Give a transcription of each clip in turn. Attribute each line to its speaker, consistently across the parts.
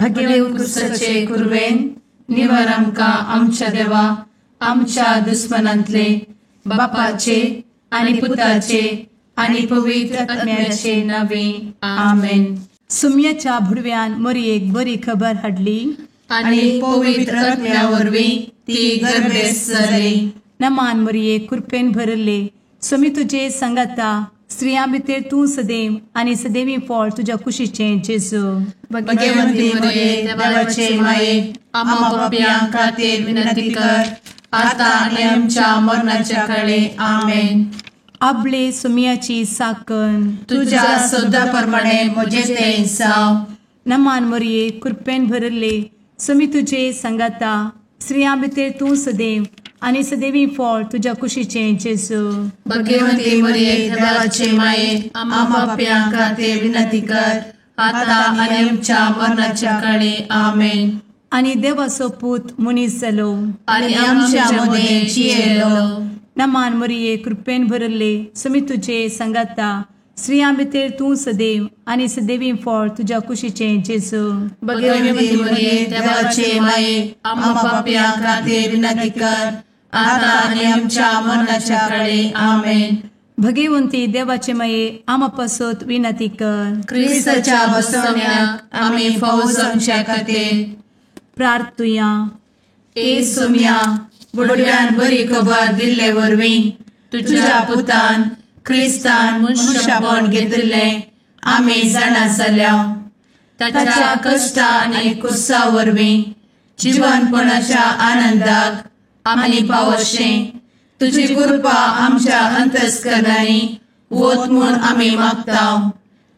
Speaker 1: भगेवन
Speaker 2: क्रुसाचे कुरवेन निवार आमकां आमच्या देवा आमच्या दुस्मनांतले बापाचे आनी पुताचे आनी पवित्र आत्म्याचे नावे आमेन.
Speaker 1: सुम्याच्या भुडव्यान मोरयेक बरी खबर हाडली
Speaker 2: आनी पवित्र आत्म्या वरवीं ती गर्भेस्त जाली.
Speaker 1: नमान मोरये, कृपेन भरले, स्वामी तुजे संगाता, स्त्रियां भितर तूं सदैव आनी सदैवी फळ तुज्या कुशीचें जेजू.
Speaker 2: भगवंती मोरये, देवाचे माये, आम्हा पापयां खातीर विनंती कर आता आनी आमच्या मरणाच्या काळे. आमेन.
Speaker 1: आपले सुम्याची साकन
Speaker 2: तुज्या सदा प्रमाणे म्हजें तें जावं.
Speaker 1: नमान मोरये, कृपेन भरले, स्वामी तुजे संगाता, स्त्रियां भितर तूं सदैव आनी सदैवी फळ तुज्या कुशीचें जेजू.
Speaker 2: भगवंती मोरये, देवाचे माये, आम्हा पापयां खातीर विनंती कर आता आनी आमच्या मरणाच्या काळे. आमेन.
Speaker 1: आनी देवाचो पूत मनीस जालो
Speaker 2: आनी आमच्या मदें जियेलो.
Speaker 1: नमान मोरये, कृपेन भरले, स्वामी तुजे संगाता, स्त्रियां भितर तूं सदैव आनी सदैवी फळ तुज्या कुशीचें जेजू.
Speaker 2: भगवंती मोरये, देवाचे माये, आम्हा पापयां खातीर विनंती कर आता आनी आमच्या मरणाच्या काळे. आमेन.
Speaker 1: भगवंती देवाचे माये, आम्हा पासत विनंती कर.
Speaker 2: क्रिस्ताच्या बसवण्याक आमी फावो जावच्या खातीर
Speaker 1: प्रार्थुया.
Speaker 2: ए सुम्या, बुडव्यान बरी खबर दिल्ले वरवीं तुज्या पुतान क्रिस्तान मनशापण घेतिल्लें आमी जाणा जाल्या. ताच्या कश्टा आनी कुर्सा वरवीं जिवनपणाच्या आनंदाक आमी पावशें तुजी कृपा आमच्या अंतस्करणांनी वत म्हूण आमी मागता.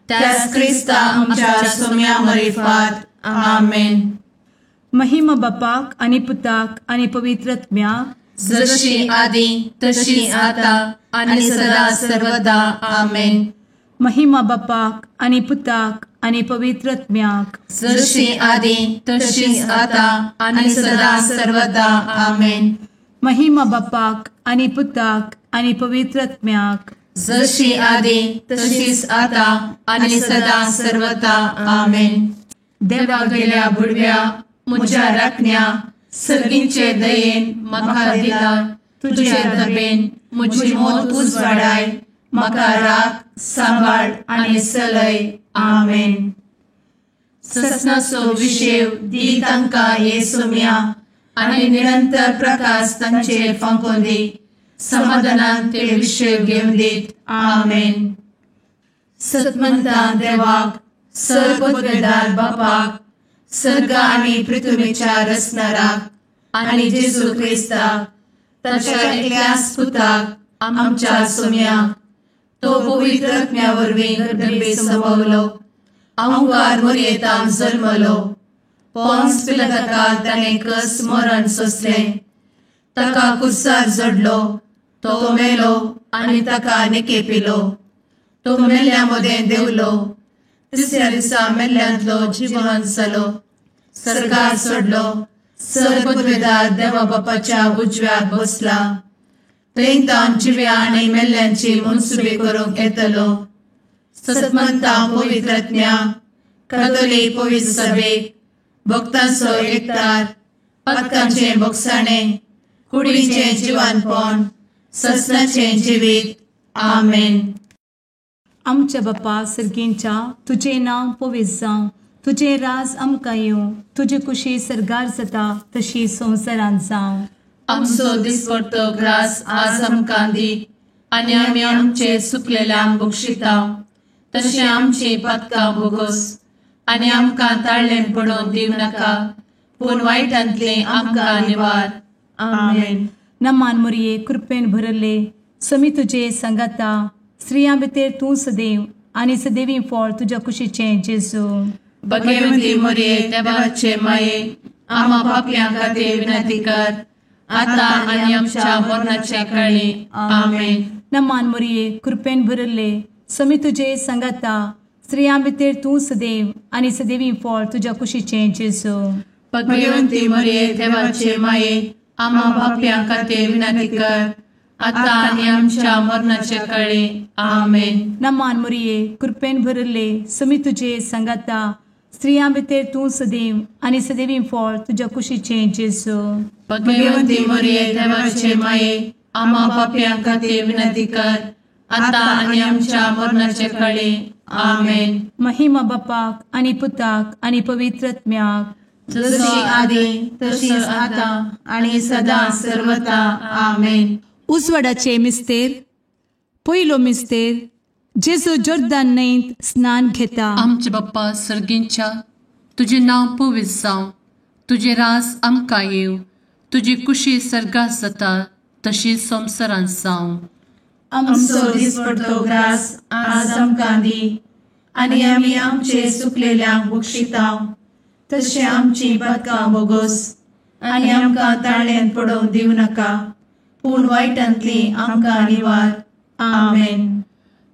Speaker 2: त्याच क्रिस्ता आमच्या सुम्या मरिफात. आमेन.
Speaker 1: महिमा बापाक आनी पुताक आनी पवित्र आत्म्याक,
Speaker 2: जशी आदी तशी आता आनी सदा सर्वदा. आमेन.
Speaker 1: महिमा बापाक आनी पुताक आनी पवित्र आत्म्याक,
Speaker 2: जशी आदी तशी आता आनी सदा सर्वदा. आमेन.
Speaker 1: महिमा बापाक आनी पुताक आनी पवित्र आत्म्याक,
Speaker 2: जशी आदी तशीच आता आनी सदा सर्वदा. आमेन. देवा गेल्या बुडव्या म्हज्या राखण्या सर्गींचे दयेन म्हाका दिला तुजे दबेन म्हजी मोत उजवाडाय, म्हाका राख सांबाळ आनी सलय. आमेन. ससनाचो विशेव दी तांकां हे सुम्या आनी निरंतर प्रकाश तांचेर फांकोवन दी, समाधानान ते विशेव घेवन दीत. आमेन. सतमंता देवाक, सर्वपदवेदार बापाक, सर्ग आनी पृथ्वीच्या रचणाराक आनी जेजू क्रिस्ताक ताच्या एकल्याच पुताक आमच्या सुम्याक, तो पवित्र आत्म्या वरवीं गर्भे संभवलो, अहंकार मोरयेतान जल्मलो, पोन्स पिलाताका ताणें कस मरण सोंसलें, ताका कुर्सार जडलो, तो मेलो आनी ताका निकेपिलो, तो मेल्ल्या मदें देंवलो, तिसऱ्या दिसा मेल्ल्यांतलो जिवन जालो, सर्गार सोडलो, सर्वपदवेदार देवा बापाच्या उजव्याक बसला, थंय तावन जिव्या आनी मेल्ल्यांची मनसुबी करूंक येतलो. सतमंता पवित्र आत्म्या, कातोलीक पवित्र सभेक, भक्तांचो एकतार, पातकांचें भोगसाणें, कुडीचें जिवानपण, ससनाचें जिवीत. आमेन.
Speaker 1: आमच्या बापा सर्गींच्या, तुजें नांव पवित्र जावं, तुजें राज आमकां येवं, तुजी कुशी सर्गार जाता तशी संवसारांत जावं.
Speaker 2: आमचो दिसपडतो ग्रास आज आमकां दी आनी आमी आमचे सुकलेल्यांक बक्षिता तशें आमची पातकां भोगोस आनी आमकां ताळ्ळें पडोवन दिवं नाका, पूण वायटांतलें आमकां निवार. आमेन.
Speaker 1: नमान मोरये, कृपेन भरले, स्वामी तुजे संगाता, स्त्रियां भितर तूं सदैव आनी सदैवी फळ तुज्या कुशीचें जेजू.
Speaker 2: भगवंती मोरये, देवाचे माये, आम्हा पापयां खातीर विनंती कर आता आनी आमच्या मरणाच्या काळी. आमेन.
Speaker 1: नमान मोरये, कृपेन भरले, स्वामी तुजे संगाता, स्त्रियां भितर तूं सदैव आनी सदैवी फळ तुज्या कुशीचें जेजू.
Speaker 2: भगवंती मोरये, देवाचे माये, आम्हा पापयां खातीर विनंती कर आता आनी आमच्या मरणाच्या काळी. आमेन.
Speaker 1: नमान मोरये, कृपेन भरले, स्वामी तुजे संगाता, स्त्रियां भितर तूं सदैव आनी सदैवी फळ तुज्या कुशीचें जेजू.
Speaker 2: भगवंती मरिये देवाचे माये, आम्हा पापयां खातीर विनंती कर, आतां आनी आमच्या मरणाचे कळे. आमेन.
Speaker 1: महिमा बापाक आनी पुताक आनी पवित्र आत्म्याक,
Speaker 2: जशी आदी तशीच आतां आनी सदां सर्वता. आमेन.
Speaker 1: उजवाडाचे मिस्तेर. पयलो मिस्तेर, जेजू जोर्दान न्हंयत स्नान घेता.
Speaker 2: आमचे बाप्पा सर्गींच्या, तुजें नांव पवित्र जावं, तुजें राज आमकां येवं, तुजी कुशी सर्गात जाता तशी संवसारांत जावं.
Speaker 3: आमचो दिसपडतो ग्रास आज आमकां दी, आनी आमी आमचे सुकलेल्यांक बक्षिता तशें आमची पातकां बोगोस, आनी आमकां ताळ्यांत पडोवंक दिवं नाका, पूण वायटांतली आमकां निवार. आमेन.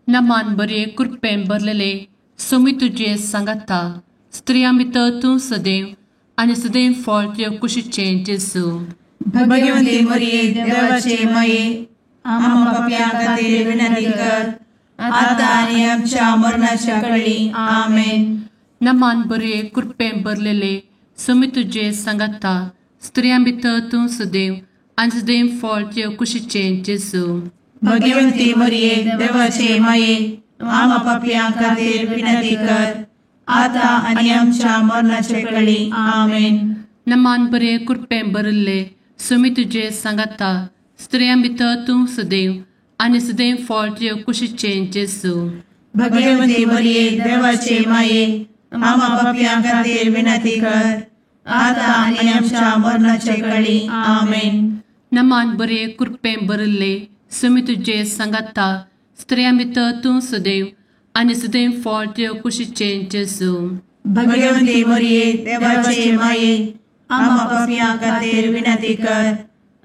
Speaker 2: नमान बरे कृपेन भरलेले, सोमी तुजे सांगाता, स्त्रियां भितर तूं सदैव आनी सदैव फळ तुज्या कुशीचें जेजू.
Speaker 3: भगवंती मरिये देवाचे माये, आम्हा पापयां खातीर विनंती कर, आतां आनी आमच्या मरणाच्या कळी. आमेन.
Speaker 2: नमान बरे कृपेन भरलेले, सोमी तुजे सांगाता, स्त्रियां भितर तूं सदैव आनी सदैव फळ तुज्या कुशीचें जेजू.
Speaker 3: भगवंती मरिये देवाचे माये, आम्हा पापयां खातीर विनंती कर, आतां आनी आमच्या मरणाचे कळी. आमेन.
Speaker 2: नमान बरे कृपेन भरिल्ले, सोमी तुजे सांगाता, स्त्रियां भितर तूं सदैव आनी सदैव फळ तुज्या कुशीचें जेजू.
Speaker 3: भगवंती मरिये देवाचे माये, आम्हा पापयां खातीर विनंती कर, आतां आनी आमच्या मरणाचे कळी. आमेन.
Speaker 2: नमान बरे कृपेन भरिल्ले, सोमी तुजे सांगाता, स्त्रियां भितर तूं सदैव आनी सदैव फळ तुज्या कुशीचें जेजू.
Speaker 3: भगवंती मरिये देवाचे माये, आम्हा पापयां खातीर विनंती कर,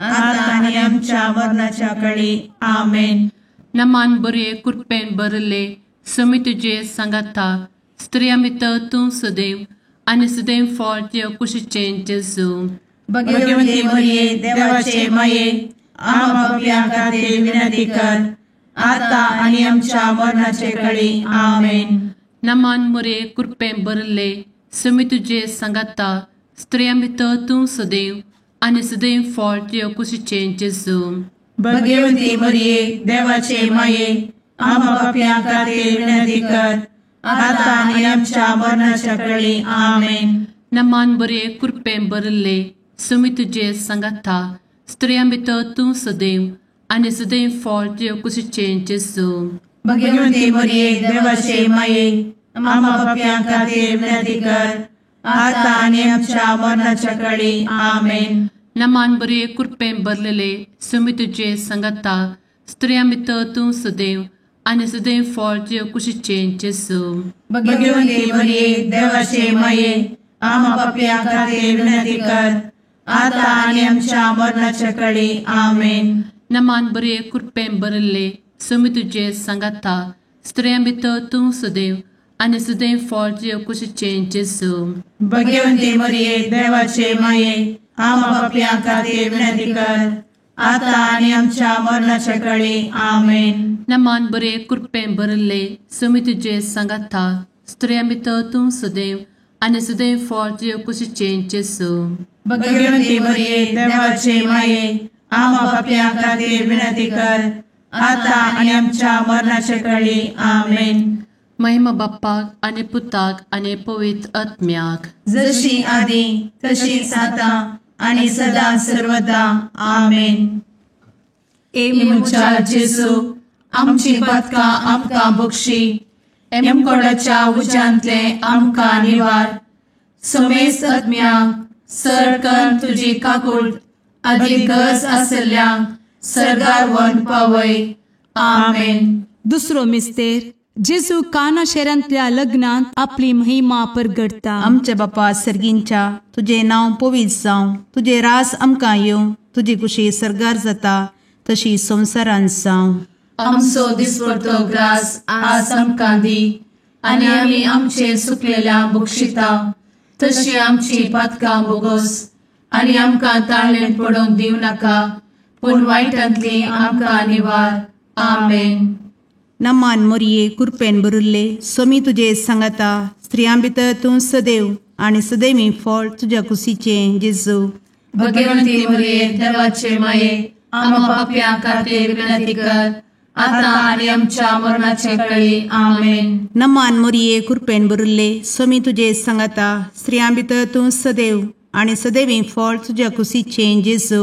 Speaker 3: आतां आनी आमच्या मरणाच्या कळी. आमेन.
Speaker 2: नमान बरे कृपेन भरिल्ले, सोमी तुजे सांगाता, स्त्रियां भितर तूं सदैव आनी सदैव फळ तुज्या कुशीचें जेजू.
Speaker 3: भगवंती मरिये देवाचे माये, आम्हा पापयां खातीर विनंती कर, आतां आनी आमच्या मरणाचे कळी. आमेन.
Speaker 2: नमान मरिये कृपेन भरिल्ले, सोमी तुजे सांगाता, स्त्रियां भितर तूं सदैव आनी सदैव फळ तुज्या कुशीचें जेजू.
Speaker 3: भगवंती मरिये देवाचे माये, आम्हा पापयां खातीर विनंती कर, आतां आनी आमच्या मरणाच्या कळी. आमेन.
Speaker 2: नमान बरे कृपेन भरिल्ले, सोमी तुजे सांगाता, स्त्रियां भितर तूं सदैव आनी सदैव फळ तुज्या कुशीचें जेजू.
Speaker 3: भगवंती मरिये देवाचे माये, आम्हा पापयां खातीर विनंती कर, आतां आनी आमच्या मरणाच्या कळी. आमेन.
Speaker 2: नमान बरे कृपेन भरलेले, सोमी तुजे सांगाता, स्त्रियां भितर तूं सदैव आनी सदैव फळ तुज्या कुशीचें जेजू.
Speaker 3: भगवंती मरिये देवाचे माये, आम्हा पापयां खातीर विनंती कर, आतां आनी आमच्या मरणाच्या कळी. आमेन.
Speaker 2: नमान बरे कृपेन भरिल्ले, सोमी तुजे सांगाता, स्त्रियां भितर तूं सदैव आनी सदैव फळ तुज्या कुशीचें जेजू.
Speaker 3: भगवंती मरिये देवाचे माये, आम्हा पापयां खातीर विनंती कर, आतां आनी आमच्या मरणाच्या कळी. आमेन.
Speaker 2: नमान बरे कृपेन भरिल्ले, सोमी तुजे सांगाता, स्त्रियां भितर तूं सदैव आनी सदैव फळ तुज्या कुशीचें जेजू.
Speaker 3: भगवंती मरिये देवाचे माये, आम्हा पापयां खातीर विनंती कर, आतां आनी आमच्या मरणाच्या कळी. आमेन.
Speaker 2: महिमा बाप्पाक आनी पुताक आनी पवित्र आत्म्याक,
Speaker 3: जशी आदी तशीच आतां आनी सदां सर्वदा. आमेन.
Speaker 1: ए
Speaker 3: म्हज्या जेजू, आमची पातकां आमकां बक्षी, एमकोडाच्या उज्यांतले आमकां निवार, समेस्त आत्म्यांक सरकन तुजी काकूट आदी गरज आसल्ल्यांक सर्गार व्हरून पावय. आमेन.
Speaker 1: दुसरो मिस्तेर, जेजू काना शहरांतल्या लग्नांत आपली महिमा परगटता.
Speaker 4: आमच्या बापा सर्गींच्या, तुजें नांव पवित्र जावं, तुजें राज आमकां येवं, तुजी कुशी सर्गार जाता तशी संवसारांत जावं.
Speaker 2: आमचो दिसपडतो ग्रास आज आमकां दी, आनी आमी आमचे सुकलेल्या बक्षिता तशी आमची पातकां बोगोस, आनी आमकां ताळ्ळेंत पडोवंक दिवं नाका, पूण वायटांतली आमकां निवार. आमेन.
Speaker 4: नमान मोरये कुरपेन बरुल्ले सोमी तुजे सांगाता स्त्रियां भितर तूं सदैव आनी सदैवी फळ तुज्या कुशीचें जेजू.
Speaker 2: भगवंती मोरये देवाचे माये आम्हा पाप्यां खातीर विनंती कर आता आनी आमच्या मरणाचे कळी. आमेन.
Speaker 4: नमान मोरये कुरपेन बरुल्ले सोमी तुजे सांगाता स्त्रियां भितर तूं सदैव आनी सदैवी फळ तुज्या कुशीचें जेजू.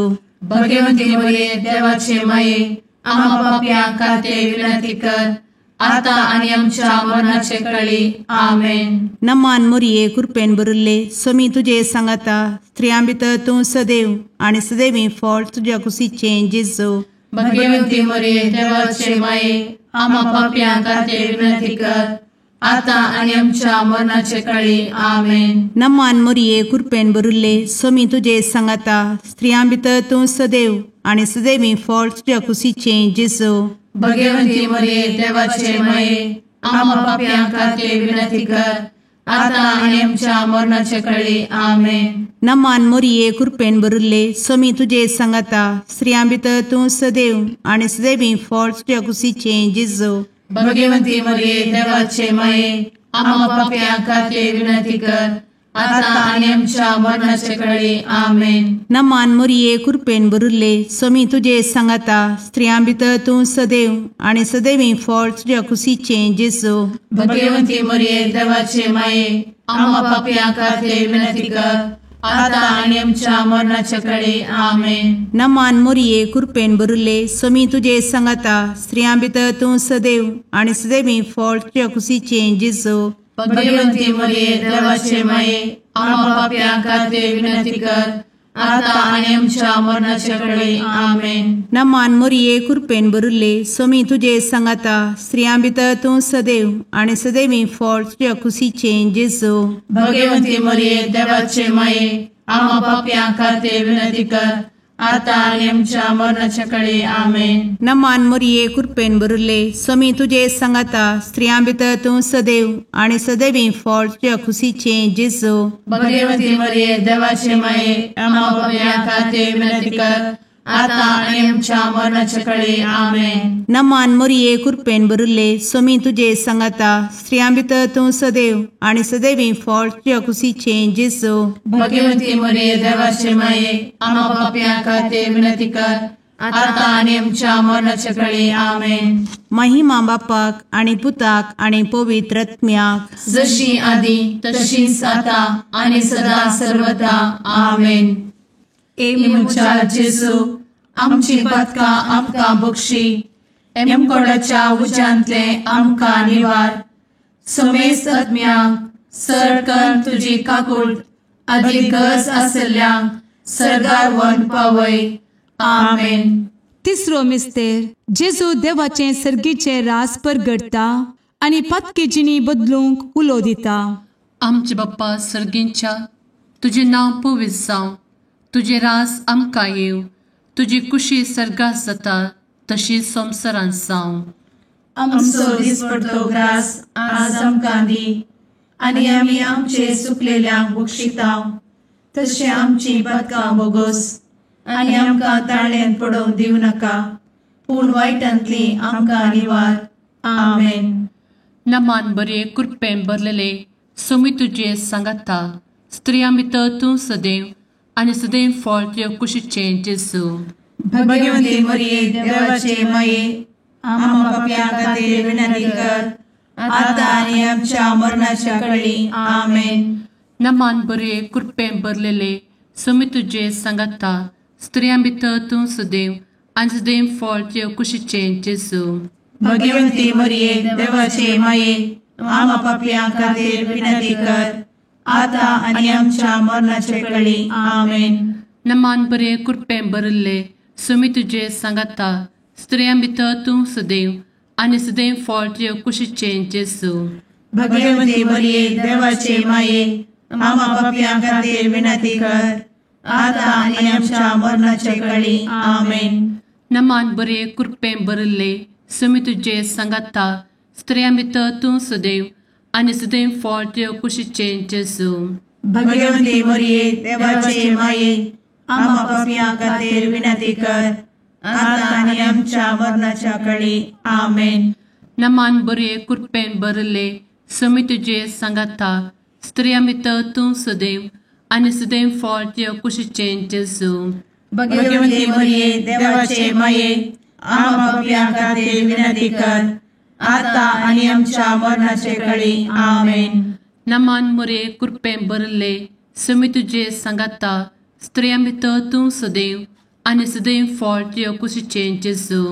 Speaker 2: भगवंती मोरये देवाचे माये आम्हा पाप्यां खातीर विनंती कर आता आनी आमच्या मरणाचे कळी. आमेन.
Speaker 4: नमान मोरये कुरपेन बरुल्ले सोमी तुजे सांगाता स्त्रियां भितर तूं सदैव आनी सदैवी फळ तुज्या कुशीचें जेजू.
Speaker 2: भगवंती मोरये देवाचे माये आम्हा पाप्यां खातीर विनंती कर आता आनी आमच्या मरणाचे कळी. आमेन.
Speaker 4: नमान मोरये कुरपेन बरुल्ले सोमी तुजे सांगाता स्त्रियां भितर तूं सदैव आनी सदैवी फळ तुज्या कुशीचें जेजू.
Speaker 2: भगवंती मोरये देवाचे माये आम्हा पाप्यां खातीर विनंती कर आता आनी आमच्या मरणाचे कळी. आमेन.
Speaker 4: नमान मोरये कुरपेन बरुल्ले सोमी तुजे सांगाता स्त्रियां भितर तूं सदैव आनी सदैवी फळ तुज्या कुशीचें जेजू.
Speaker 2: भगवंती मोरये देवाचे माये आम्हा पाप्यां खातीर विनंती कर आता आनी आमच्या मरणाचे कळी. आमेन.
Speaker 4: नमान मोरये कुरपेन बरुल्ले सोमी तुजे सांगाता स्त्रियां भितर तूं सदैव आनी सदैवी फळ तुज्या कुशीचें जेजू.
Speaker 2: भगवंती मोरये देवाचे माये आम्हा पाप्यां खातीर विनंती कर आता आनी आमच्या मरणाचे कळी. आमेन.
Speaker 4: नमान मोरये कुरपेन बरुल्ले सोमी तुजे सांगाता स्त्रियां भितर तूं सदैव आनी सदैवी फळ तुज्या कुशीचें जेजू.
Speaker 2: भगवंती मोरये देवाचे माये आम्हा पाप्यां खातीर विनंती कर आता आनी आमच्या मरणाचे कळी. आमेन.
Speaker 4: नमान मोरये कुरपेन बरुल्ले सोमी तुजे सांगाता स्त्रियां भितर तूं सदैव आनी सदैवी फळ तुज्या कुशीचें जेजू.
Speaker 2: भगवंती मोरये देवाचे माये आम्हा पाप्यां खातीर विनंती कर आता आनी आमच्या मरणाचे कळी. आमेन.
Speaker 4: नमान मोरये कुरपेन बरुल्ले सोमी तुजे सांगाता स्त्रियां भितर तूं सदैव आनी सदैवी फळ तुज्या कुशीचें जेजू.
Speaker 2: भगवंती मोरये देवाचे माये आम्हा पाप्यां खातीर विनंती कर आता आनी आमच्या मरणाचे कळी. आमेन.
Speaker 4: नमान मोरये कुरपेन बरुल्ले सोमी तुजे सांगाता स्त्रियां भितर तूं सदैव आनी सदैवी फळ तुज्या कुशीचें जेजू.
Speaker 2: भगवंती मोरये देवाचे माये आम्हा पाप्यां खातीर विनंती कर आता आनी आमच्या मरणाचे कळी. आमेन.
Speaker 4: महिमा बापाक आनी पुताक आनी पवित्र आत्म्याक,
Speaker 2: जशी आदी तशीच आता आनी सदा सर्वदा. आमेन. ए म्हज्या जेजू आमची पातकां आमकां बक्षी, एमकोडाच्या उज्यांतले आमकां निवार, समेस्त आत्म्यांक सरकन तुजी काकूट आदी गरज आसल्ल्यांक सर्गार व्हरून पावय. आमेन.
Speaker 1: तिसरो मिस्तेर जेजू देवाचें सर्गीचें रास परगटता आनी पातकी जिणी बदलूंक उलो दिता.
Speaker 2: आमचे बाप्पा सर्गींच्या तुजें नांव पवित्र जावं, तुजें रास आमकां येवं, तुजी कुशी सर्गात जाता तशी संवसारांत जावं.
Speaker 3: आमचो दिसपडतो ग्रास आज आमकां दी आनी आमी आमचे सुकलेल्यांक बक्षितांव तशें आमची पातकां बोगोस आनी आमकां ताळ्यान पडोवंक दिवं नाका पूण वायटांतली आमकां निवार. आमेन.
Speaker 2: नमान बरे कुरपें भरलेले सोमी तुजे सांगाता स्त्रियां भितर तूं सदैव आनी सदैव फळ तुज्या कुशीचें जेजू.
Speaker 3: भगवंती मोरये देवाचे माये आम्हा पाप्यां खातीर विनंती कर आता आनी आमच्या मरणाच्या कळी. आमेन.
Speaker 2: नमान बरे कुरपें भरलेले सोमी तुजे सांगाता स्त्रियां भितर तूं सदैव आनी सदैव फळ तुज्या कुशीचें जेजू.
Speaker 3: भगवंती मोरये देवाचे माये आम्हा पाप्यां खातीर विनंती कर आता आनी आमच्या मरणाचे कळी. आमेन.
Speaker 2: नमान बरे कुरपें भरिल्ले सोमी तुजे सांगाता स्त्रियां भितर तूं सदैव आनी सदैव फळ तुज्या कुशीचें जेजू.
Speaker 3: भगवंती मोरये देवाचे माये आम्हा पाप्यां खातीर विनंती कर आता आनी आमच्या मरणाचे कळी. आमेन.
Speaker 2: नमान बरे कुरपें भरिल्ले सोमी तुजे सांगाता स्त्रियां भितर तूं सदैव आनी सदैव फळ तुज्या कुशीचें जेजू.
Speaker 3: भगवंती मोरये देवाचे माये आम्हा पाप्यां खातीर विनंती कर आता आनी आमच्या मरणाच्या कळी. आमेन.
Speaker 2: नमान बरे कृपेन भरले स्वामी तुजे सांगाता स्त्रियां भितर तूं सदैव आनी सदैव फळ तुज्या कुशीचें जेजू.
Speaker 3: भगवती मरिये देवाचे माये आम्हा पाप्यां खातीर विनंती कर आता आनी आमच्या मरणाचे कळी. आमेन.
Speaker 2: नमान मरिये कृपेन भरले स्वामी तुजे सांगाता स्त्रियां भितर तूं सदैव आनी सदैव फळ तुज्या कुशीचें जेजू.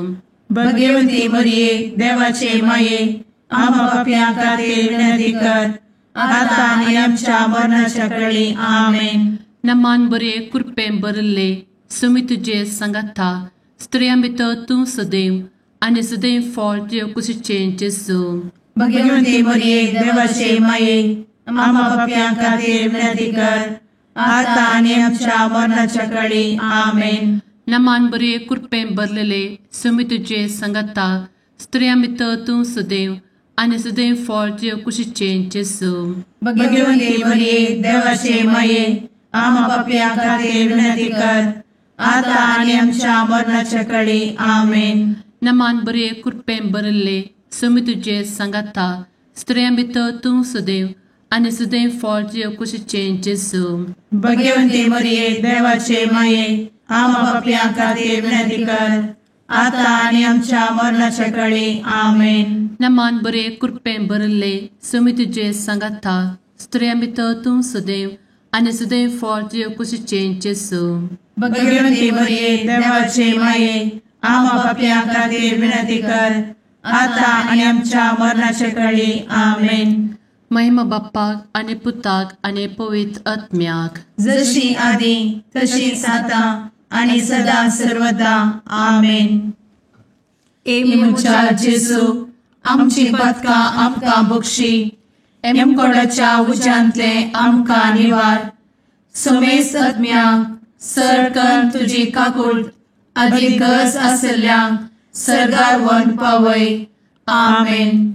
Speaker 3: भगवती मरिये देवाचे माये आम्हा पाप्यां खातीर विनंती कर आता आनी आमच्या मरणाच्या कळी. आमेन.
Speaker 2: नमान बरे कृपेन भरले स्वामी तुजे सांगाता स्त्रियां भितर तूं सदैव आनी सदैव फळ तुज्या कुशीचें जेजू.
Speaker 3: भगवती मरिये देवाचे माये आम्हा पाप्यां खातीर विनंती कर आता आनी आमच्या मरणाच्या कळी. आमेन.
Speaker 2: नमान बरे कृपेन भरलेले स्वामी तुजे सांगाता स्त्रियां भितर तूं सदैव आनी सदैव फळ तुज्या कुशीचें जेजू.
Speaker 3: भगवती मरिये देवाचे माये आम्हा पाप्यां खातीर विनंती कर आता आनी आमच्या मरणाच्या कळी. आमेन.
Speaker 2: नमान बरे कृपेन भरले स्वामी तुजे सांगाता स्त्रियां भितर तूं सदैव आनी सदैव फळ तुज्या कुशीचें जेजू.
Speaker 3: भगवती मरिये देवाचे माये आम्हा पाप्यां खातीर विनंती कर आता आनी आमच्या मरणाच्या कळी. आमेन.
Speaker 2: नमान बरे कृपेन भरले स्वामी तुजे सांगाता स्त्रियां भितर तूं सदैव आनी सदैव फळ तुज्या कुशीचें जेजू.
Speaker 3: भगवती मरिये देवाचे माये आम्हा पाप्यां खातीर विनंती कर आता आनी आमच्या मरणाच्या कळी. आमेन.
Speaker 2: महिमा बाप्पाक आनी पुताक आनी पवित्र आत्म्याक,
Speaker 3: जशी आदी तशीच आता आनी सदा सर्वदा. आमेन.
Speaker 1: ए
Speaker 3: म्हज्या जेजू आमची पातकां आमकां बक्षी, एमकोडाच्या उज्यांतले आमकां निवार, समेस्त आत्म्यांक सरकन तुजी काकूट आदी गरज आसल्ल्यांक सर्गार व्हरून पावय. आमेन.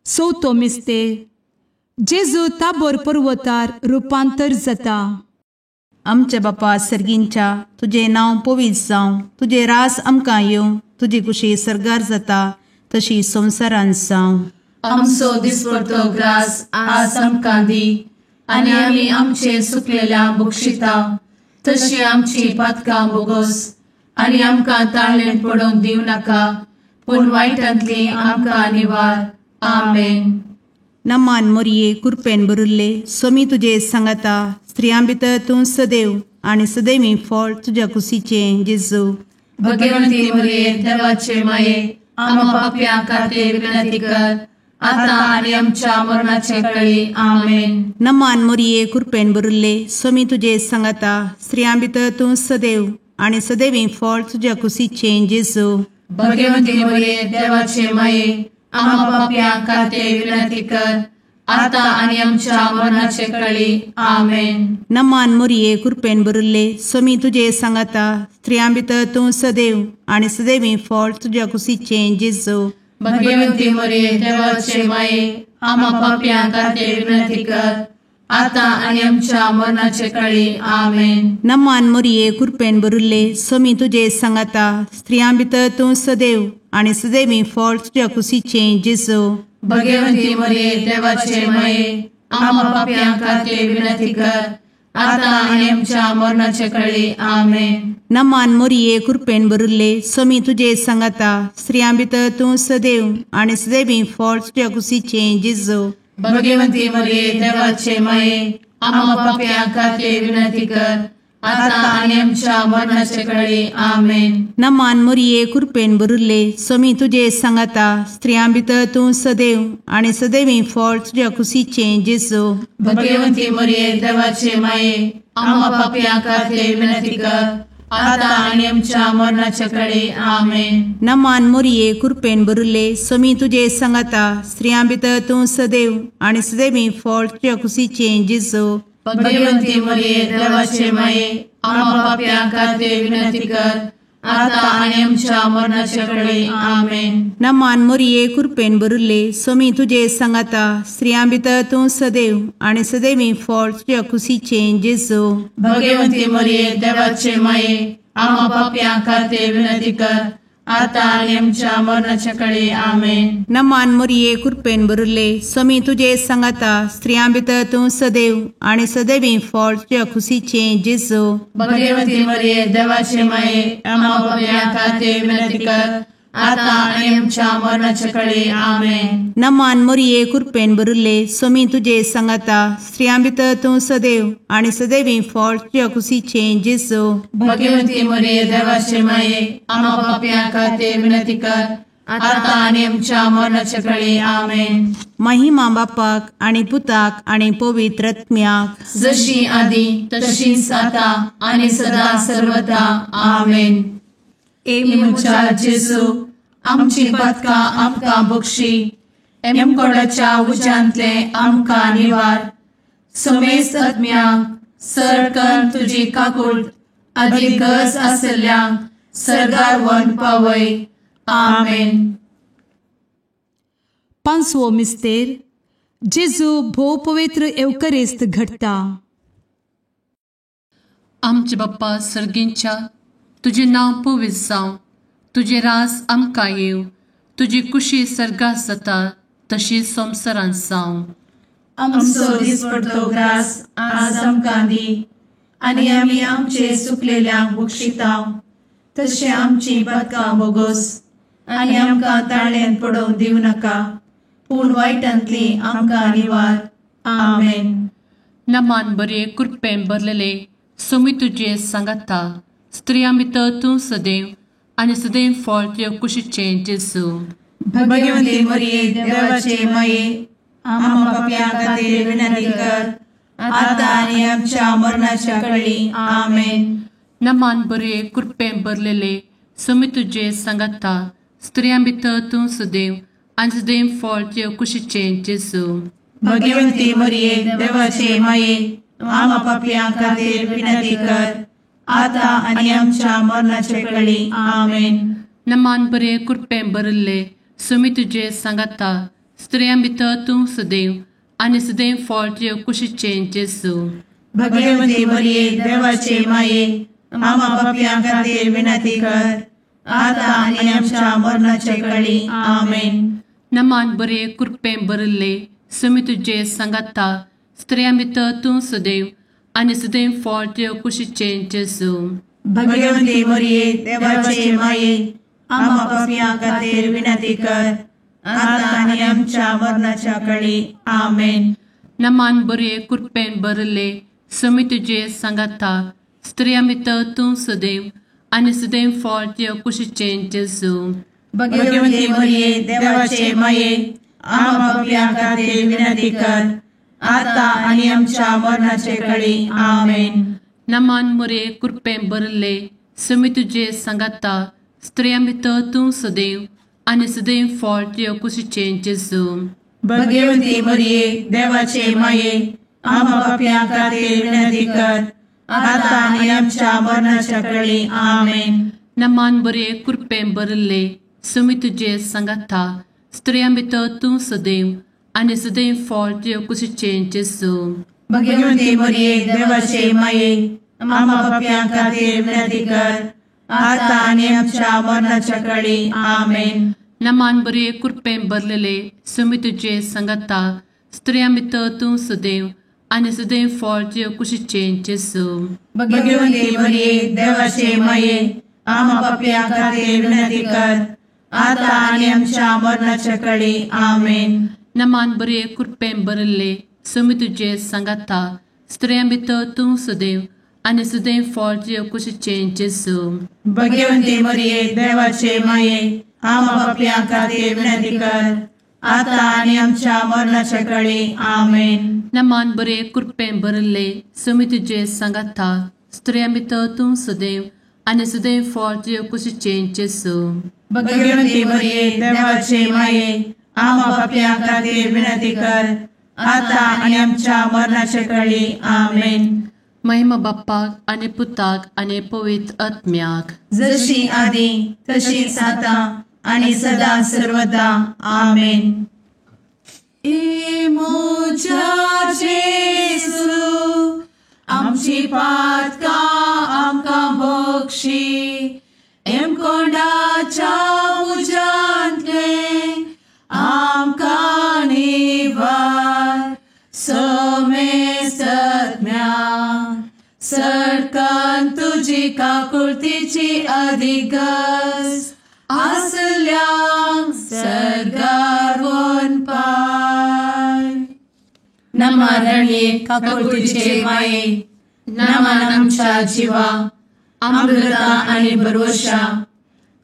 Speaker 1: चवथो मिस्तेर जेजू ताबोर पर्वतार रुपांतर जाता.
Speaker 4: आमच्या बापा सर्गींच्या तुजें नांव पवित्र जावं, तुजें राज आमकां येवं, तुजी कुशी सर्गार जाता तशी संवसारांत जावं.
Speaker 2: आमचो दिसपडतो ग्रास आज आमकां दी आनी आमी आमचे सुकलेल्या बक्षिता तशी आमची पातकां बोगोस आनी आमकां ताळेन पडोवंक दिवं नाका पूण वायटांतली आमकां निवार. आमेन.
Speaker 4: नमान मोरये कृपेन भरिल्ले स्वामी तुजे सांगाता स्त्रियां भितर तूं सदैव आनी सदैवी फळ तुज्या कुशीचें जेजू.
Speaker 2: भगवंती मोरये देवाचे माये आम्हा पाप्यां खातीर विनंती कर आता आनी आमच्या मरणाचे कळी. आमेन.
Speaker 4: नमान मोरये कृपेन भरिल्ले स्वामी तुजे सांगाता स्त्रियां भितर तूं सदैव आनी सदैवी फळ तुज्या कुशीचें जेजू.
Speaker 2: भगवंती मोरये देवाचे माये आम्हा पाप्यां खातीर विनंती कर आता आनी आमच्या मरणाचे कळी. आमेन.
Speaker 4: नमान मोरये कृपेन भरिल्ले स्वामी तुजे सांगाता स्त्रियां भितर तूं सदैव आनी सदैवी फळ तुज्या कुशीचें जेजू.
Speaker 2: भगवंती मोरये देवाचे माये आम्हा पाप्यां खातीर विनंती कर आता आनी आमच्या मरणाचे कळी. आमेन.
Speaker 4: नमान मोरये कृपेन भरिल्ले स्वामी तुजे सांगाता स्त्रियां भितर तूं सदैव आनी सदैवी फळ तुज्या कुशीचें जेजू.
Speaker 2: भगवंती मोरये देवाचे माये आम्हा पाप्यां खातीर विनंती कर आता आनी आमच्या मरणाचे कळी. आमेन.
Speaker 4: नमान मोरये कृपेन भरिल्ले स्वामी तुजे सांगाता स्त्रियां भितर तूं सदैव आनी सदैवी फळ तुज्या कुशीचें जेजू.
Speaker 2: भगवंती मोरये देवाचे माये आम्हा पाप्यां खातीर विनंती कर आता आनी आमच्या मरणाचे कळी. आमेन.
Speaker 4: नमान मोरये कृपेन भरिल्ले स्वामी तुजे सांगाता स्त्रियां भितर तूं सदैव आनी सदैवी फळ तुज्या कुशीचें जेजू.
Speaker 2: भगवंती मोरये देवाचे माये आम्हा पाप्यां खातीर विनंती कर आता आनी आमच्या मरणाचे कळी. आमेन.
Speaker 4: नमान मोरये कृपेन भरिल्ले स्वामी तुजे सांगाता स्त्रियां भितर तूं सदैव आनी सदैवी फळ तुज्या कुशीचें जेजू.
Speaker 2: भगवंती मोरये देवाचे माये आम्हा पाप्यां खातीर विनंती कर आता आनी आमच्या मरणाचे कळी. आमेन.
Speaker 4: नमान मोरये कृपेन भरिल्ले स्वामी तुजे सांगाता स्त्रियां भितर तूं सदैव आनी सदैवी फळ तुज्या कुशीचें जेजू.
Speaker 2: भगवंती मोरये देवाचे माये आम्हा पाप्यां खातीर विनंती कर आतां आनी आमच्या मरणाच्या कळे. आमेन.
Speaker 4: नमान मोरये कृपेन भरिल्ले, स्वामी तुजे सांगाता, स्त्रियां भितर तूं सदैव आनी सदैवी फळ तुज्या खुशीचें जेजू.
Speaker 2: भगवती मरिये देवाचे माये, आम्हा पाप्यां खातीर विनंती कर, आतां आनी आमच्या मरणाच्या कळे. आमेन.
Speaker 4: नमान मोरये कृपेन भरिल्ले, स्वामी तुजे सांगाता, स्त्रियां भितर तूं सदैव आनी सदैवी फळ तुज्या खुशीचें जेजू.
Speaker 2: भगवती मरिये देवाचे माये, आम्हा पाप्यां खातीर विनंती कर, आतां आनी आमच्या मरणाच्या कळे. आमेन.
Speaker 4: महिमा बापाक आनी पुताक आनी पवित्र आत्म्याक,
Speaker 2: जशी आदी तशीच आतां आनी सदा सर्वदा. आमेन. ए म्हज्या जेजू, आमची पातकां आमकां बक्षी, एमकोडाच्या उज्यांतले आमकां निवार, समेस्त आत्म्यांक सरकन तुजी काकूट आदी गरज आसल्ल्यांक सर्गार व्हरून पावय. आमेन.
Speaker 1: पांचवो मिस्तेर, जेजू भोव पवित्र एवकरिस्त घडटा.
Speaker 2: आमचे बाप्पा सर्गींच्या, तुजें नांव पवित्र जावं, तुजें राज आमकां येवं, तुजी कुशी सर्गात जाता तशी संवसारांत जावं.
Speaker 3: आमचो दिसपडतो ग्रास आज आमकां दी, आनी आमी आमचे सुकलेल्यांक बक्षिता तशें आमची पातकां बोगोस, आनी आमकां ताळ्यांत पडोवंक दिवं नाका, पूण वायटांतली आमकां निवार. आमेन.
Speaker 2: नमान बरे कृपेन भरलेले, स्वामी तुजे सांगाता, स्त्रियां भितर तूं सदैव आनी सदैव फळ तुज्या कुशीचें जेजू.
Speaker 3: भगवती मरिये देवाचे माये, आम्हा पाप्यां खातीर विनंती कर, आतां आनी आमच्या मरणाच्या कळी. आमेन.
Speaker 2: नमान बरे कृपेन भरलेले, स्वामी तुजे सांगाता, स्त्रियां भितर तूं सदैव आनी सदैव फळ तुज्या कुशीचें जेजू.
Speaker 3: भगवती मरिये देवाचे माये, आम्हा पाप्यां खातीर विनंती कर, आतां आनी आमच्या मरणाच्या कळी. आमेन.
Speaker 2: नमान बरे कृपेन भरिल्ले, स्वामी तुजे सांगाता, स्त्रियां भितर तूं सदैव आनी सदैव फळ तुज्या कुशीचें जेजू.
Speaker 3: भगवती मरिये देवाचे माये, आम्हा पाप्यां खातीर विनंती कर, आतां आनी आमच्या मरणाच्या कळी. आमेन.
Speaker 2: नमान बरे कृपेन भरिल्ले, स्वामी तुजे सांगाता, स्त्रियां भितर तूं सदैव आनी सदैव फळ तुज्या कुशीचें जेजू.
Speaker 3: भगवती मरिये देवाचे माये, आम्हा पाप्यां खातीर विनंती कर, आतां आनी आमच्या मरणाच्या कळी. आमेन.
Speaker 2: नमान बरे कृपेन भरिल्ले, स्वामी तुजे सांगाता, स्त्रियां भितर तूं सदैव आनी सदैव फळ तुज्या कुशीचें जेजू.
Speaker 3: भगवती मरिये देवाचे माये, आम्हा पाप्यां खातीर विनंती कर, आतां आनी आमच्या मरणाचे कळी. आमेन.
Speaker 2: नमान मरिये कृपेन भरिल्ले, स्वामी तुजे सांगाता, स्त्रियां भितर तूं सदैव आनी सदैव फळ तुज्या कुशीचें जेजू.
Speaker 3: भगवती मरिये देवाचे माये, आम्हा पाप्यां खातीर विनंती कर, आतां आनी आमच्या मरणाच्या कळी. आमेन.
Speaker 2: नमान बरे कृपेन भरिल्ले, स्वामी तुजे सांगाता, स्त्रियां भितर तूं सदैव आनी सदैव फळ तुज्या कुशीचें जेजू.
Speaker 3: भगवती मरिये देवाचे माये, आम्हा पाप्यां खातीर विनंती कर, आतां आनी आमच्या मरणाच्या कळी. आमेन.
Speaker 2: नमान बरे कृपेन भरलेले, स्वामी तुजे सांगाता, स्त्रियां भितर तूं सदैव आनी सदैव फळ तुज्या कुशीचें जेजू.
Speaker 3: भगवती मरिये देवाचे माये, आम्हा पाप्यां खातीर विनंती कर, आतां आनी आमच्या मरणाच्या कळी. आमेन.
Speaker 2: नमान बरे कृपेन भरिल्ले, स्वामी तुजे सांगाता, स्त्रियां भितर तूं सदैव आनी सदैव फळ तुज्या कुशीचें जेजू.
Speaker 3: भगवती मरिये देवाचे माये, आम्हा पाप्यां खातीर विनंती कर, आतां आनी आमच्या मरणाच्या कळी. आमेन.
Speaker 2: नमान बरे कृपेन भरिल्ले, स्वामी तुजे सांगाता, स्त्रियां भितर तूं सदैव आनी सदैव फळ तुज्या कुशीचें जेजू.
Speaker 3: भगवती मरिये देवाचे माये, आम्हा पाप्यां खातीर विनंती कर, आतां आनी आमच्या मरणाच्या कळी. आमेन.
Speaker 2: महिमा बाप्पाक आनी पुताक आनी पवित्र आत्म्याक,
Speaker 3: जशी आदी तशीच आतां आनी सदा सर्वदा. आमेन. ए म्हज्या जेजू, आमची पातकां आमकां बक्षी, एमकोंडाच्या
Speaker 2: तुजी काकुळतीची अधिगस आसल्यांक सर्गार वनपाय.
Speaker 3: नमा रणये काकुळतीचे माये, नमन आमच्या जिवा, अमृता आनी भरवशा,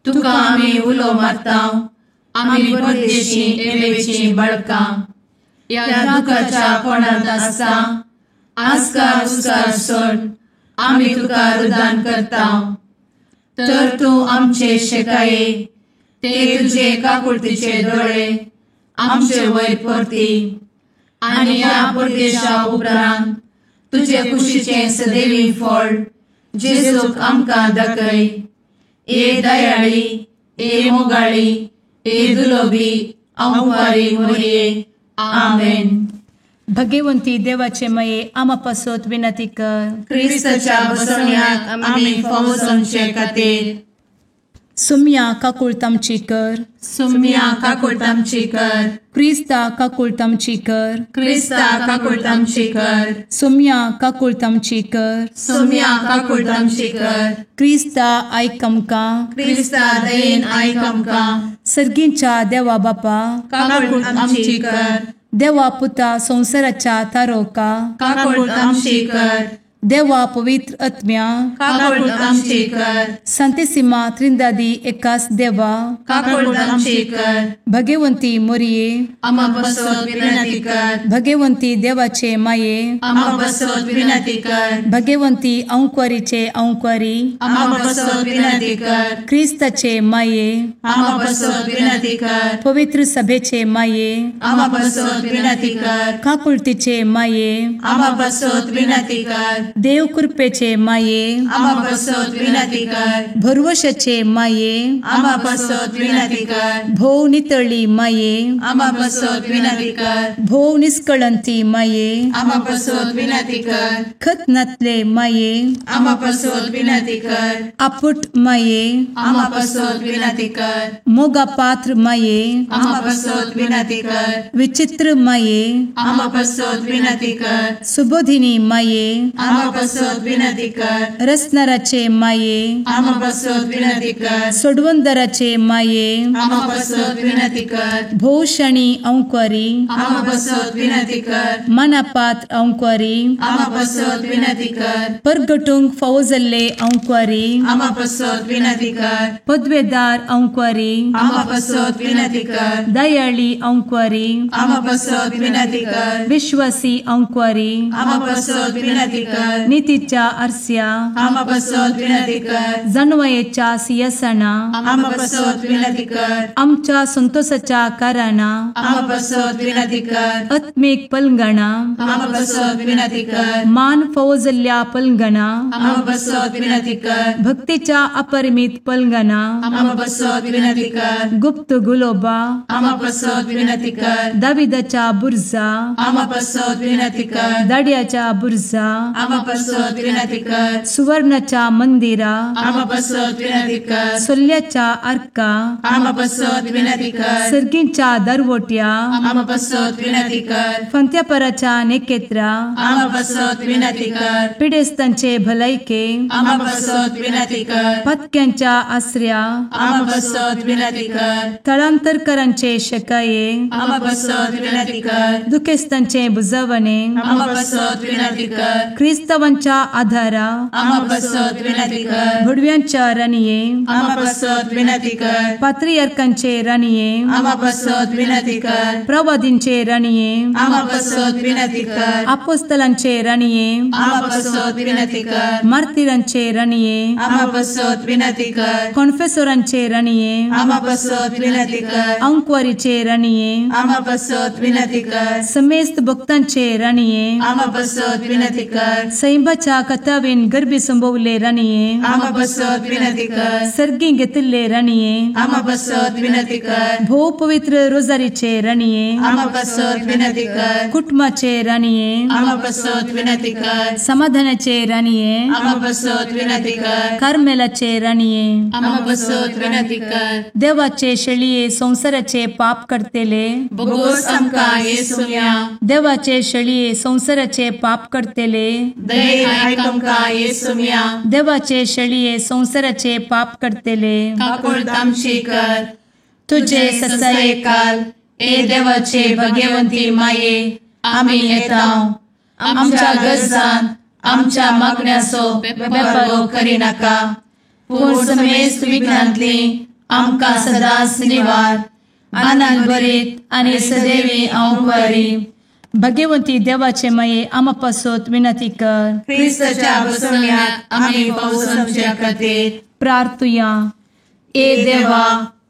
Speaker 3: तुका आमी उलो मारता, आमी परदेशी एवेची बळकां, ह्या दुखाच्या कोणांत आसता आस्कार उस्कार सोड आमी तुका रुदान करता. तर तूं आमचे शेकाये, ते तुजे काकुळतीचे दोळे आमचे वयर परती आनी ह्या परदेशा उपरांत तुजे कुशीचें सदैवी फळ जेजूक आमकां दाखय. ए दयाळी, ए मोगाळी, ए दुलोबी अंवारी मोरये. आमेन.
Speaker 1: भगवंती देवाचे मये आमा पासत विनंती कर.
Speaker 3: क्रिस्ताच्या बसवण्याक आमी फावो जावचे खातीर.
Speaker 1: सुम्या काकुळत आमची कर.
Speaker 3: सुम्या काकुळत आमची कर.
Speaker 1: क्रिस्ता काकुळत आमची कर.
Speaker 3: क्रिस्ता काकुळत आमची कर.
Speaker 1: सुम्या काकुळत आमची कर.
Speaker 3: सुम्या काकुळत आमची कर.
Speaker 1: क्रिस्ता आयक आमकां.
Speaker 3: क्रिस्ता दयेन आयक आमकां.
Speaker 1: सर्गींच्या देवा बापा
Speaker 3: काकुळत आमची कर.
Speaker 1: देवा पुता संवसाराच्या तारोका
Speaker 3: काकुळत आमची कर.
Speaker 1: देवा पवित्र आत्म्या
Speaker 3: काकुळत आमची कर.
Speaker 1: संतेसिमा त्रिंदादी एकास देवा
Speaker 3: काकुळत आमची कर.
Speaker 1: भगवंती मोरये
Speaker 3: आमा पासत विनंती कर.
Speaker 1: भगवंती देवाचे माये
Speaker 3: आमा पासत विनंती कर.
Speaker 1: भगवंती अंकुरीचे अंकुरी
Speaker 3: आमा पासत विनंती कर.
Speaker 1: क्रिस्ताचे माये
Speaker 3: आमा पासत विनंती कर.
Speaker 1: पवित्र सभेचे माये
Speaker 3: आमा पासत विनंती कर.
Speaker 1: काकुळतीचे माये
Speaker 3: आमा पासत विनंती कर.
Speaker 1: देव कृपेचे माये
Speaker 3: आमा पासत विनंती कर.
Speaker 1: भरवशाचे माये
Speaker 3: आमा पासत विनंती कर.
Speaker 1: भोव नितळी माये
Speaker 3: आमा पासत विनंती कर.
Speaker 1: भोव निष्कळंती माये
Speaker 3: आमा पासत विनंती कर.
Speaker 1: खतनातले माये
Speaker 3: आमा पासत विनंती कर.
Speaker 1: आपुट माये
Speaker 3: आमा पासत विनंती कर.
Speaker 1: मोगा पात्र माये
Speaker 3: आमा पासत विनंती कर.
Speaker 1: विचित्र माये
Speaker 3: आमा पासत विनंती कर.
Speaker 1: सुबोधिनी माये
Speaker 3: आमा पासत विनंती कर.
Speaker 1: रसनाराचे माये
Speaker 3: आमा पासत विनंती कर.
Speaker 1: सोडवंदराचे माये
Speaker 3: आमा पासत विनंती कर.
Speaker 1: भोवशणी अंकुरी
Speaker 3: आमा पासत विनंती कर.
Speaker 1: मनापात्र अंकुरी
Speaker 3: आमा पासत विनंती कर.
Speaker 1: परगटूंक फावो जाल्ले अंकुरी
Speaker 3: आमा पासत विनंती कर.
Speaker 1: पदवेदार अंकुरी
Speaker 3: आमा पासत विनंती कर.
Speaker 1: दयाळी अंकुरी
Speaker 3: आमा पासत विनंती कर.
Speaker 1: विश्वासी अंकुरी
Speaker 3: आमा पासत विनंती कर.
Speaker 1: नितीच्या आरस्या
Speaker 3: आमा पासत विनंती कर.
Speaker 1: जानवयेच्या सिंहासना
Speaker 3: आमा पासत विनंती कर.
Speaker 1: आमच्या संतोषाच्या कारणा
Speaker 3: आमा पासत विनंती कर.
Speaker 1: आत्मीक पलंगणा
Speaker 3: आमा पासत विनंती कर.
Speaker 1: मान फावो जाल्ल्या पलंगणा
Speaker 3: आमा पासत विनंती कर.
Speaker 1: भक्तीच्या अपरिमित पलंगणा
Speaker 3: आमा पासत विनंती कर.
Speaker 1: गुप्त गुलोबा
Speaker 3: आमा पासत विनंती कर.
Speaker 1: दाविदाच्या बुर्जा
Speaker 3: आमा पासत विनंती कर.
Speaker 1: दाड्याच्या बुर्जा
Speaker 3: आमा पासत विनंती कर.
Speaker 1: सुवर्णाच्या मंदिरा
Speaker 3: आमा पासत विनंती कर.
Speaker 1: सोल्ल्याच्या आर्का
Speaker 3: आमा पासत विनंती कर.
Speaker 1: सर्गींच्या दरवट्या
Speaker 3: आमा पासत विनंती कर.
Speaker 1: फंत्यापराच्या नेकेत्रा
Speaker 3: आमा पासत विनंती कर.
Speaker 1: पिडेस्तांचे भलायके
Speaker 3: आमा पासत विनंती कर.
Speaker 1: पत्क्यांच्या आसऱ्या
Speaker 3: आमा पासत विनंती कर.
Speaker 1: थळांतरकरांचे शकाये
Speaker 3: आमा पासत विनंती कर.
Speaker 1: दुखेस्तांचे बुजवणे
Speaker 3: आमा पासत विनंती कर.
Speaker 1: क्रिस्तावांच्या आधारा
Speaker 3: आमा पासत विनंती कर.
Speaker 1: भुडव्यांच्या राणये
Speaker 3: आमा पासत विनंती कर.
Speaker 1: पात्रियार्कांचे राणये
Speaker 3: आमा पासत विनंती कर.
Speaker 1: प्रवादींचे राणये
Speaker 3: आमा पासत विनंती कर.
Speaker 1: आपोस्तलांचे राणये
Speaker 3: आमा पासत विनंती कर.
Speaker 1: मार्तिरांचे राणये
Speaker 3: आमा पासत विनंती कर.
Speaker 1: कॉन्फेसोरांचे राणये
Speaker 3: आमा पासत विनंती कर.
Speaker 1: अंकुवारीचे राणये
Speaker 3: आमा पासत विनंती कर.
Speaker 1: समेस्त भक्तांचे राणये
Speaker 3: आमा पासत विनंती कर.
Speaker 1: सैंबाच्या कथावेन गर्भी संभवले राणये
Speaker 3: आमा पासत विनंती कर.
Speaker 1: सर्गी घेतिल्ले राणये
Speaker 3: आमा पासत विनंती कर.
Speaker 1: भोव पवित्र रोजारीचे राणये
Speaker 3: आमा पासत विनंती कर.
Speaker 1: कुटुंबाचे राणये
Speaker 3: आमा पासत विनंती कर.
Speaker 1: समाधानाचे राणये
Speaker 3: आमा पासत विनंती कर.
Speaker 1: कार्मेलाचे राणये
Speaker 3: आमा पासत विनंती कर.
Speaker 1: देवाचे शेळये संवसाराचे पाप करतेले
Speaker 3: बोगोस आमकां येसुया.
Speaker 1: देवाचे शेळये संवसाराचे पाप करतेले
Speaker 2: दयेन आयक आमकां येसुम्या.
Speaker 1: देवाचे शेळये संवसाराचे पाप करतले
Speaker 2: काकुळट आमची कर.
Speaker 1: तुजे
Speaker 2: ससायेकाल ए देवाचे भगवंती माये आमी येता आमच्या गरजान आमच्या मागण्याचो बेपरो करिनाका, पूण समेस्त विघ्नांतली आमकां सदांच निवार.
Speaker 1: आनंद भरीत आनी सदैवी हांव भगवंती देवाचे माये आमा पासत विनंती कर.
Speaker 2: क्रिस्ताच्या बसवण्यात आमी पावस आमच्या खातीर
Speaker 1: प्रार्थुया. ए देवा,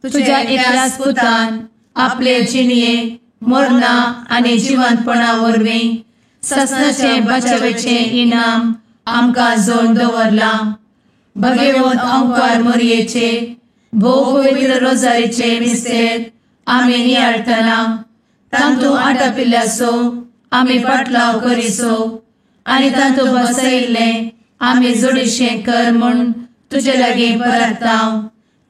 Speaker 1: तुझ्या एकल्याच पुतान आपले जिणये मरणा आनी जिवंतपणा वरवीं ससनाचे बचावेचे इनाम आमकां जोड दवरलां. भगवंत ओंकार मोरयेचे भोव पवित्र रोजारीचे मिस्तेर आमी नियाळटना तांतू आटापिल्ल्याचो आमी पाटलाव करिसो आनी तांतू बसयिल्लें आमी जोडीशें कर म्हूण तुजे लागीं परता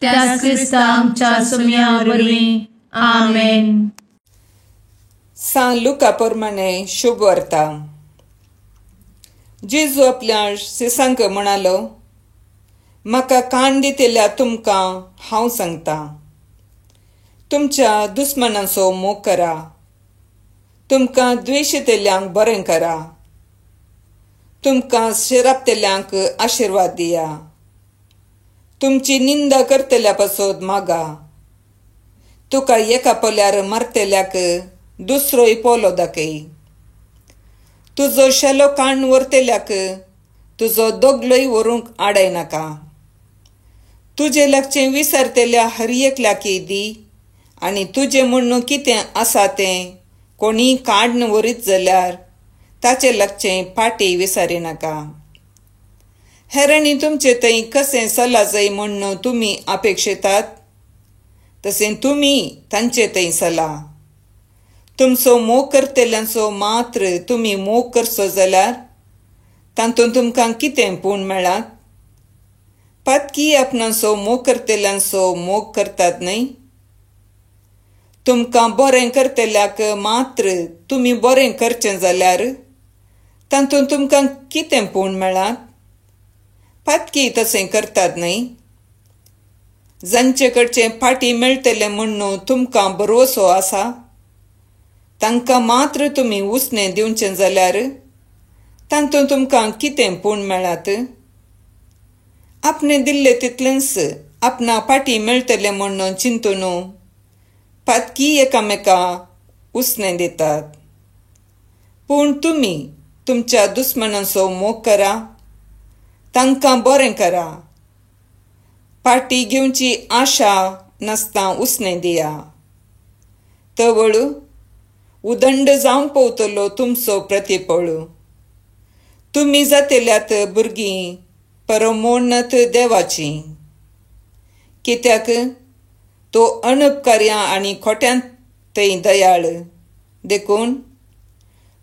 Speaker 1: त्याच क्रिस्ता आमच्या सुम्या वरवीं. आमेन.
Speaker 5: सान लुका प्रमाणे शुभ वार्ता. जेजू आपल्या शिसांक म्हणालो, म्हाका कान दितल्या तुमकां हांव सांगता, तुमच्या दुस्मनांचो मोग करा, तुमकां द्वेशेतल्यांक बरें करा, तुमकां शिरापतल्यांक आशिर्वाद दिया, तुमची निंदा करतल्या पासत मागा, तुका एका पोल्यार मारतल्याक दुसरोय पोलो दाखय, तुजो शेलो काण व्हरतल्याक तुजो दोगलोय व्हरूंक आडायनाका, तुजे लागचें विसरतल्या हर एकल्याकय दी आनी तुजें म्हण्णू कितें आसा तें कोणीय काडून व्हरीत जाल्यार ताचे लागचें पाटी विसरिनाका. हेरांनी तुमचे थंय कशें सला जाय म्हण्णू तुमी अपेक्षेतात तशें तुमी तांचे थंय सला. तुमचो मोग करतल्यांचो मात्र तुमी मोग करचो जाल्यार तातूंत तुमकां कितें पूण मेळात? पातकी आपणाचो मोग करतल्यांचो मोग करतात न्हय? तुमकां बरें करतल्याक मात्र तुमी बरें करचें जाल्यार तातूंत तुमकां कितें पूण मेळात? पातकी तशें करतात न्हय? जांचे कडचें फाटी मेळटलें म्हण्णू तुमकां भरवसो आसा तांकां मात्र तुमी उसणें दिवचें जाल्यार तातूंत तुमकां कितें पूण मेळात? आपणें दिल्लें तितलेंच आपणा फाटी मेळटलें म्हण्णू चिंतून पातकी एकामेका उसणें दितात. पूण तुमी तुमच्या दुस्मनांचो मोग करा, तांकां बरें करा, पाटी घेवची आशा नासता उसणें दिया. तवळ उदंड जावंक पवतलो तुमचो प्रतिपळ. तुमी जातल्यात भुरगीं परमोन्नत देवाची, कित्याक तो अणपकार्या आनी खोट्यांत थंय दयाळ. देखून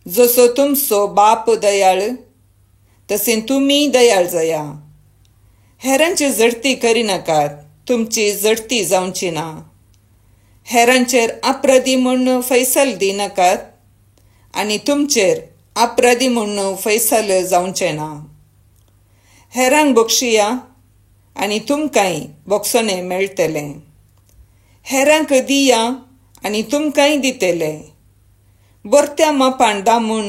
Speaker 5: जसो तुमचो बाप दयाळ तशें तुमी दयाळ जाया. हेरांची झडती करिनाकात, तुमची झडती जावची ना. हेरांचेर अपराधी म्हूण फैसल दिनाकात आनी तुमचेर अपराधी म्हूण फैसल जावचें ना. हेरांक बक्षिया आनी तुमकांय बक्षणें मेळटलें. हेरांक दिया आनी तुमकांय दितले. बरत्या मापान दामून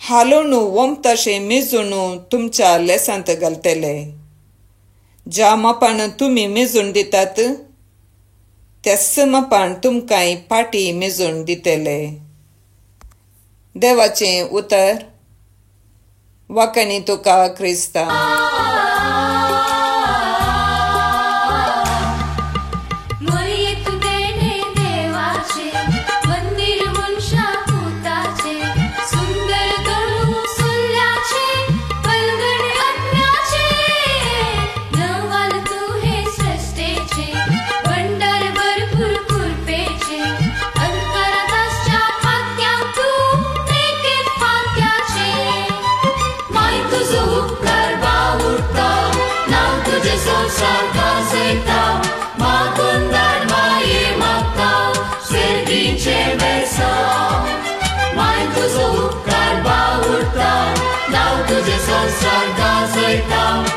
Speaker 5: हालोवन वमताशें मेजून तुमच्या लेसांत घालतले. ज्या मापान तुमी मेजून दितात त्याच मापान तुमकांय पाटी मेजून दितले. देवाचें उतर. वाकांनी तुका क्रिस्ता.
Speaker 6: उपकार बाऊ तुजें संवसार गाजयता.